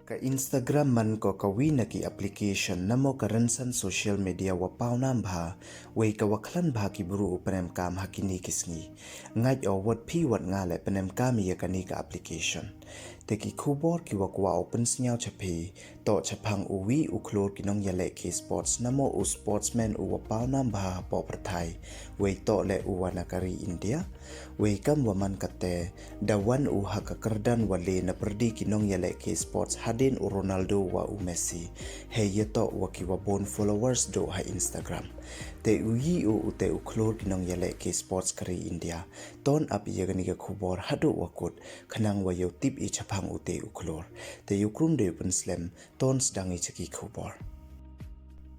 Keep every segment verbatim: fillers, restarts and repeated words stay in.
Ka Instagram man ko ka wi na ki application namo ka rynsan social media wa pawnam bha, wei ka wa khlan bha ki bru u pynemkam ha kini ki sngi. Ngait o wat phi wat nga le pynemkam ya kani ka application. Te ki khubor ki wa kwah o pynsngaw cha phi, toh chaphang u wi u khlur ki nongyalehke sports namo u sportsman u wa pawnam bha hapoh pyrthai, wei toh le u wa na ka ri India. Wei kam wa man kate, da wan u ha ka kyrdan wa le na pyrdi ki nongyalehke sports hadien u Ronaldo wa u Messi, hei ya toh wa ki wa bun followers doh ha Instagram. Te u yi u u te u khlur ki nongyalehke sports ka ri India. Ton ap ya kani ka khubor haduh wa kut, khnang wa yoh tip i chaphang u te u khlur. Te yow krum de u pynslem, ton sdang i cha ki khubor.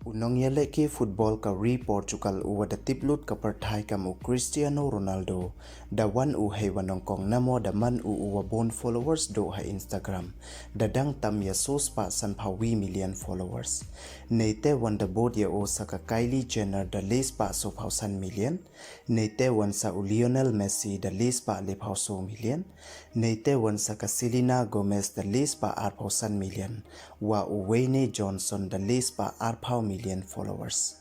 U nongyalehke football ka ri Portugal u wa da tip lut ka pyrthai kam u Cristiano Ronaldo, da wan u hei wa nyngkong namo da man u u wa bun followers doh ha Instagram, da dang tam ya so spah san phaw wi million followers. Nei te wan da bud ya o sa ka Kylie Jenner da le spah so phaw san million. Nei te wan sa u Lionel Messi da le spah le phaw so million. Nei te wan sa ka Selena Gomez da le spah ar phaw san million. Wa u Wayne Johnson da le spah ar phaw million followers.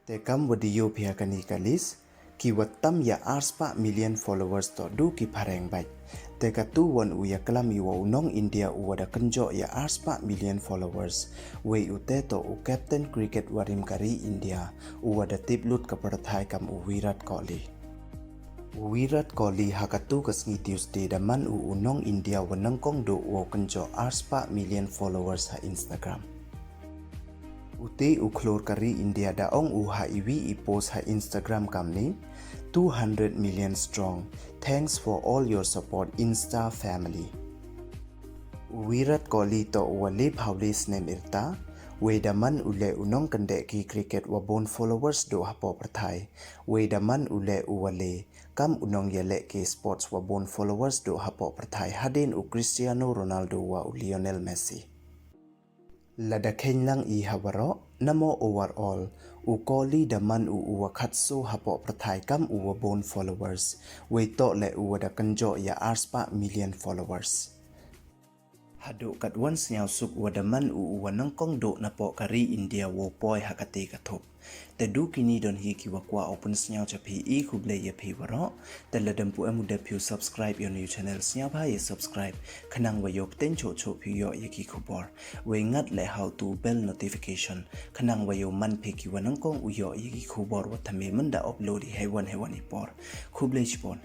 Te kam wa di yoh phi ha kani ka list, ki wa tam ya ar spah million followers toh du ki phareng bait. Te katu wan u ya klam i wa u nong India u wa da kynjoh ya ar spah million followers. Wei u te toh u captain cricket wa rim ka ri India, u wa da tip lut ka pyrthai kam u Virat Kohli. U Virat Kohli ha katu ka sngi Tuesday da man u u nong India wa nyngkong doh u wa kynjoh ar spah million followers ha Instagram. U te u khlur ka ri India da ong u ha i wi i post ha Instagram kamni, two hundred million strong. Thanks for all your support, Insta family. U Virat Kohli toh u wa le phaw le snem yrta, wei da man u le u nongkyndeh ki cricket wa bun followers doh hapoh pyrthai, wei da man u le u wa le kam u nongyalehke sports wa bun followers doh hapoh pyrthai hadien u Cristiano Ronaldo wa u Lionel Messi. Lada kheiñ lang i ha waroh, namo overall, u Kohli da man u u wa khatso hapoh pyrthai kam u wa bun followers, wei toh le u wa da kynjoh ya ar spah million followers. Haduh katwan sniaw suk wa da man u u wa nyngkong doh napoh ka ri India wow poi ha kate ka thup. Te du kini don hi ki wa kwah o pynsniaw cha phi, i khublei ya phi waroh. Te lada ym pu em u dep phi u subscribe ya u new channel, sniawbha ya subscribe, khnang wa yoh pteng choh choh phi u yoh ya ki khubor. Wei ngat le ha u tu bell notification, khnang wa yoh man phi ki wa nyngkong u yoh ya ki khubor wa thymme mynda upload i heiwan heiwan i por. Khublei chibun.